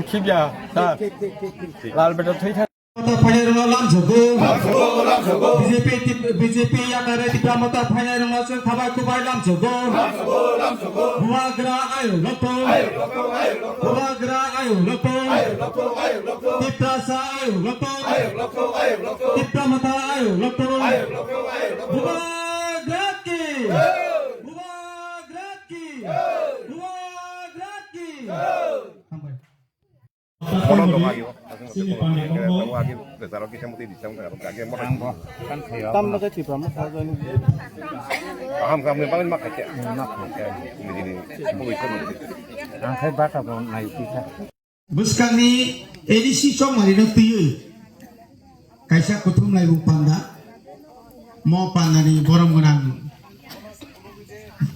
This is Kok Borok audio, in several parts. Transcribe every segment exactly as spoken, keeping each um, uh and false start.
Khibya, sir. Lal beta thwi thang. Mata phainai rwno lamsogo. B J P, B J P yakare Tipra Mata phainai rwno chwng khabai kubai lamsogo. Bubagra ayo lokto. Bubagra ayo lokto. Tiprasa ayo lokto. Tipra Mata ayo lokto. Bubagra ki. Bubagra ki. Bubagra ki. Hambai. Motor dong ayo. Sini pandai kok. Abo agi besar oke sama tadi sama agi motor. Tam na kati pam sa jani. Aham kami paling makai ya. Ini jadi semua itu. Ang khai baka ba nai pisa. Bwskangni A D C chongmani no twiwi kaisa kuthum laibung panda. Mo pandani borom gwnang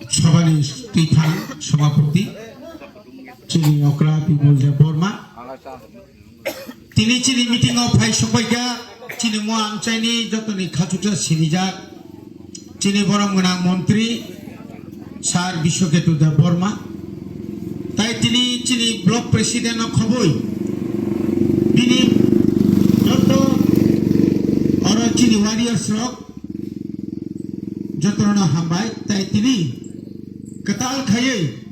sabhani twithang sabhapati chini okra Bimol Deb Borma. Tini chini meeting o phai sokbaikha chini mo amchaini jotoni khachuksa sinijak chini borom gwnang montri Sir Biswaketu Deb Borma. Tai tini chini block president no khoboi bini joto oro chini warriors rok jotono hambai tai tini kwtal khaiwi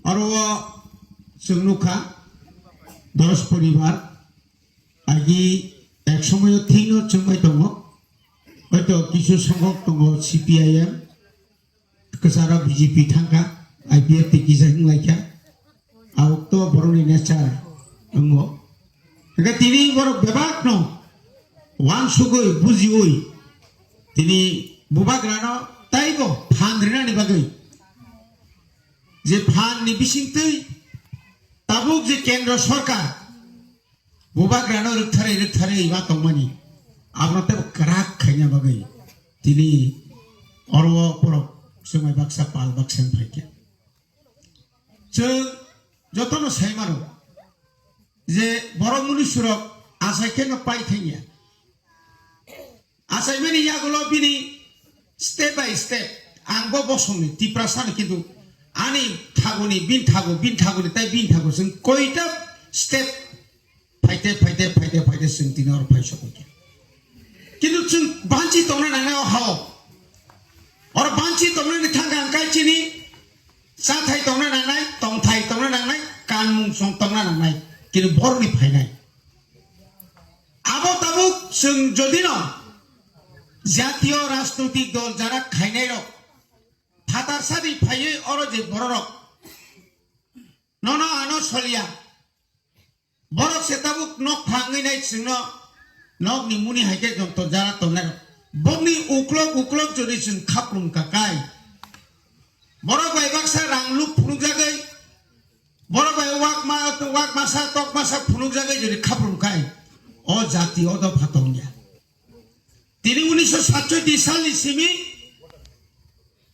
oro o chwng nukha dos poribar agi ek somoyo thikno chwngbai tongo hoito kisu songhok tongo C P I M kwcharo B J P thangkha, I P F T kisa wnglaikha, aokto borokni nature wngo. Hingkhe tini borok bebakno wansugwi, bujiwi, tini bubagrano taibo phan rinani bagwi je phanni bisingtwi tabuk je kendro sorkar bubagrano rwktharwi rwktharwi ma tongmani, abono teibo kwrak khaina bagwi tini oro borok swmai baksa pal baksa wng phaikha. Chwng jotono sai mano je borok munusurok achai kheno pai thangya. Achaimani yagulo bini step by step ang bo bosongni Tiprasani kintu ani thaguni, bin thagu, bin thaguni, tai bin thagu chwng koita step phaite, phaite, phaite, phaite chwng tini oro phai sokoi kha. Kintu chwng banchi tongna nangnai o hao. Oro banchi tongnani thangkha ang kai chini chathai tongna nangnai, tongthai tongna nangnai, kanmung song tongna nangnai. Kintu borokni phainai. Abo tabuk chwng jodino jatiyo rajnoitik dol jara khainairok phatar sadi phaiwi oro je bororok nono ano soliya. Borok se tabuk nok phangwi nai chwngno nokni muni hai khe joto jara tongnai. Bokni uklok uklok jodi chwng khaplum kakai. Borok bai baksa rang luk phunukjagwi, borok bai wak ma, wak masa, tok masa phunukjagwi jodi khaplum kai. O jati o dopha tongya. Tini unisho satchoi salni simi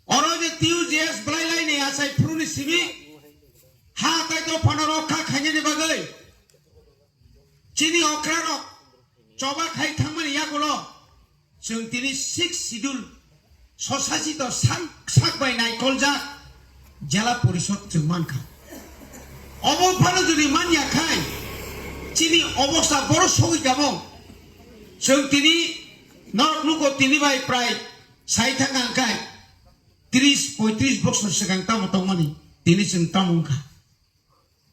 oro je T U J S bwlai laini achai phuruni simi ha tai dophano rokha khainani bagwi chini okrarok choba khai thangmani yagulo chwng tini sixth schedule sosasito sak, sak bai naikoljak jela porishod chwng mankha. Obo phano jodi manya khai chini obostha boro sogwi kamo chwng tini norok nugo tini bai prai sai thang ang khai tris poitris bosor swkang tamo tongmani tini chwng tamo wngkha.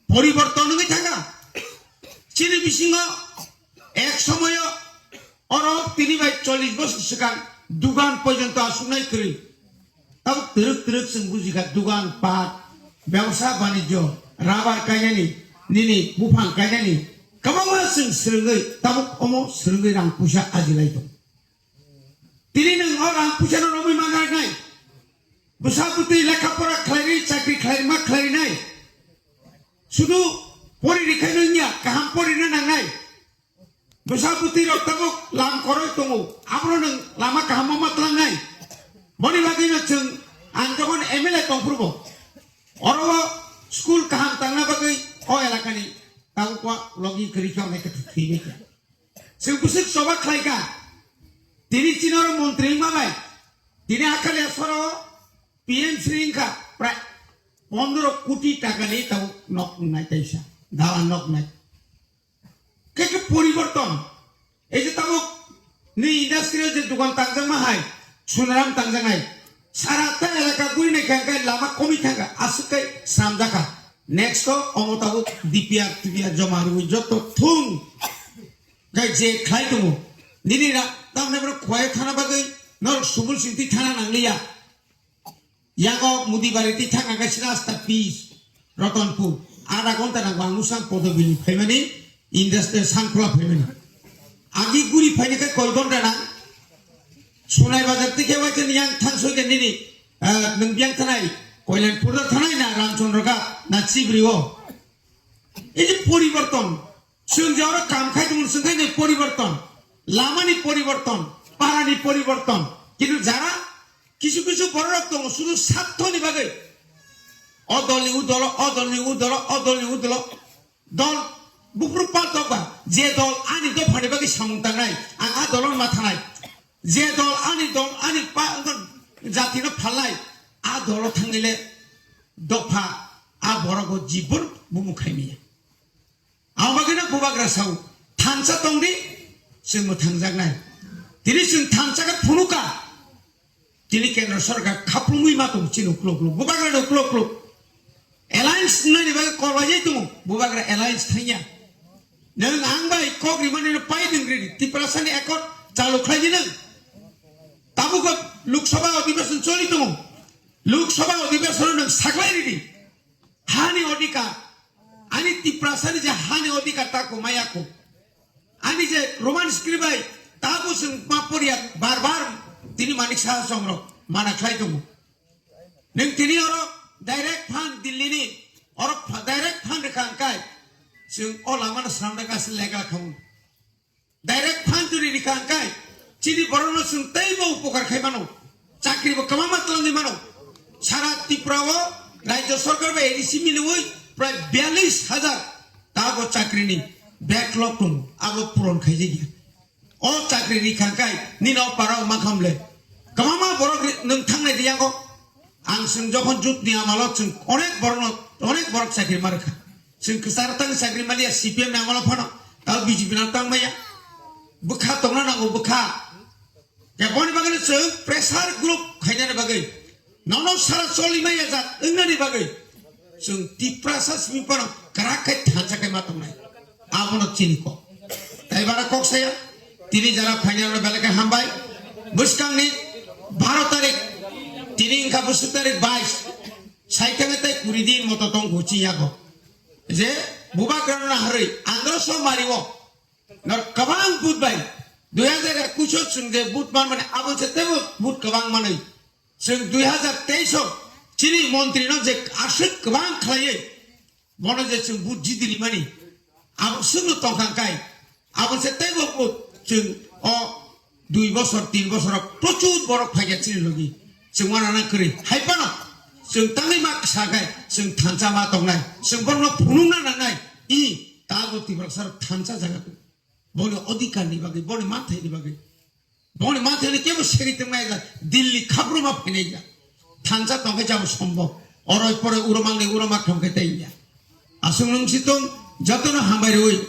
Poriborton wngwi thangkha. Chini bisingo ek somoyo oro tini bai chollish bosor swkang dugan porjonto asuknai kwrwi. Tabuk twrwk twrwk chwng bujikha dugan pat, bebsa banijyo, rubber kainani, nini buphang kainani kwbangma chwng swrwngwi tabuk omo swrwngwi rang puisa ajilai tongo. Tini nwng o rang puisano romwi manjaknai. Bwsa bwtwi lekha pora khlairwi chakri khlairwi ma khlairwi nai. Sudu pori rikhaino wngya kaham porina nangnai. Bwsa bwtwi rok tabuk lam koroi tongo. Abono nwng lama kahamo ma tlangnai. Boni bagwino chwng ang jokhon M L A tongphuru bo oro o school kaham tangna bagwi o elakani tabuk o logi kwrwi khe onai khe thwi bai kha. Chwng bwswk choba khlai kha. Tini chini oro montri wngma bai. Tini Akhalia soro P M Shri wngkha prai pondro koti taka ni tabuk nok wngnai taisa. dalan noknai. Khe khe poriborton. Ei je tabuk ni industrial je dukan tangjakma hai, Sunaram tangjaknai. Sara ta elaka guri nai khe hwnkhe lama komwi thangkha, aswk khe swnamjakha. Next o omo tabuk D P R, T P R joma rwui joto thung. Khe je khlai tongo. Nini ra-, tamni borok khwlai thana bagwi norok subul singtwi thana nangliya. Yago Mudibari tei thangna khe srasta peace, Ratanpur. Adha ghonta nangbo ang usang Podobili phaimani, industry Sangkhola phaimani. Agi guri phaini khe koi ghonta nang? Sonai Bazar tei khe waisa ni yang thangsoi khe nini, ah, nwng biyang thanai, Koilanpur da thanai na Ramchandra Ghat na Chibri o? Ei je poriborton, chwng je oro kam khai tongmani chwng khai nai poriborton, lamani poriborton, parani poriborton. Kintu jara kisu kisu bororok tongo, sudu sarthoni bagwi. O dolni u dolo, o dolni u dolo, o dolni u dolo. Dol buphuru paltok ba, je dol ani dophani bagwi samung tangnai, ang a dolo ma thanai. Je dol ani dol, ani pa-, jatino phalnai, a dolo thangile dopha, a borok o jibon bumung khai manya. Ang bagwino bubagra sao, thansa tongdi, chwngno thangjaknai. Tini chwng thansa khe phunuka. Tini kendra sarkar khaplumwi ma tongo chini uklok uklok. Bubagrano uklok uklok. Alliance wngnani bagwi kok laijai tongo. Bubagra alliance thangya. Nwng ang bai kok rimani no pai nwng ridi. Tiprasani accord chalu khlaidi nwng. Tabuk o Lok Sabha Adhibeshon choli tongo. Lok Sabha Adhibeshon o nwng saklai ridi. Hani odhikar, ani Tiprasani je hani odhikar tako mayako. Ani je Roman script bai tabo chwng ma poriya bar bar tini Manik Saha songrok mana khlai tongo. Nwng tini oro direct fund Delhi ni oro pha-, direct fund rwkha hwnkhe chwng o lamano swnamna khe aswk legal khamu. Direct fund jodi rikha hwnkhe chini borokno chwng teibo upokar khai mano, chakri bo kwbangma twlangwi mano. Sara Tripura o Rajya Sarkar bai A D C miliwi prai biyalish hajar tago chakrini backlog tongo, abo puron khaijak ya. O chakri rikha hwnkhe nini o para o mankha mle? Kwbangma borok ri-, nwng thangnai riyango. Ang chwng jokhon jut ni amalo chwng onek borokno, onek borok chakri ma rwkha. Chwng kwcharo tang chakri maliya C P M ni amalo phano, tao B J P no tang maya. Bwkha tongna nango, bwkha. Ya boni bagwi chwng pressure group khainani bagwi, nono sara choli maya jat wngnani bagwi chwng Tiprasa simi phano kwrak khai thansa khai ma tongnai. Abono chini kok. Tai bara kok saya, tini jara phainani belai khe hambai. Bwskangni baro tarik, tini wngkha bwswk tarik bais. Saikhe tei kuri din moto tong huchi yago. Je bubagrano naharwi andro so mario. Nor kwbang but bai. Dui hajar ekush o chwng je but man mani abo se tebo but kwbang manwi. Chwng dui hajar teis o chini montri no je aswk kwbang khlaiwi. Bono je chwng but jidili mani. Abo swngno tongkha kai. Abo se tebo but chwng o dui bosor, tin bosor o prochur borok phaikha chini logi. Chwng wana na kwrwi. Hai phano chwng tangwi ma ksa khai, chwng thansa ma tongnai. Chwng borokno phunukna nangnai. I, tago Tiprasa rok thansa jaga. Boni odhikar ni bagwi, boni manthai ni bagwi. Boni manthai ni kebo segwi tongmai ya, Delhi khabruma phainai ya. Thansa tongkhe jabo sombo. Oroi poroi uromang ni uromak thongkhe tei ya. Aswk nwng si tong, jotono hambai rwi.